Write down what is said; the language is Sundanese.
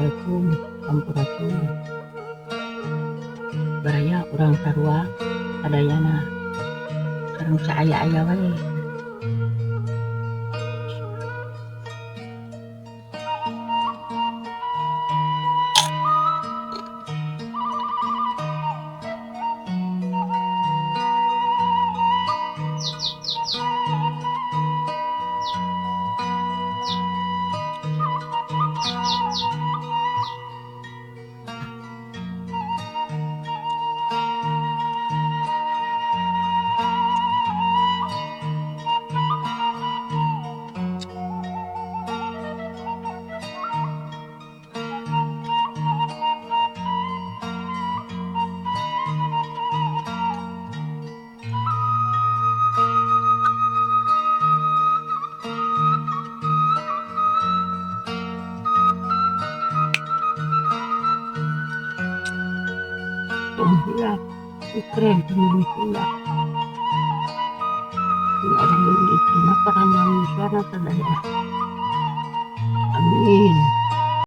Assalamualaikum, sampurasun. Baraya urang sarua sadayana sareng saaya-aya wae. Tong hilap, Ukraine tong hilap. Orang Indonesia, orang Indonesia sadaya. Amin.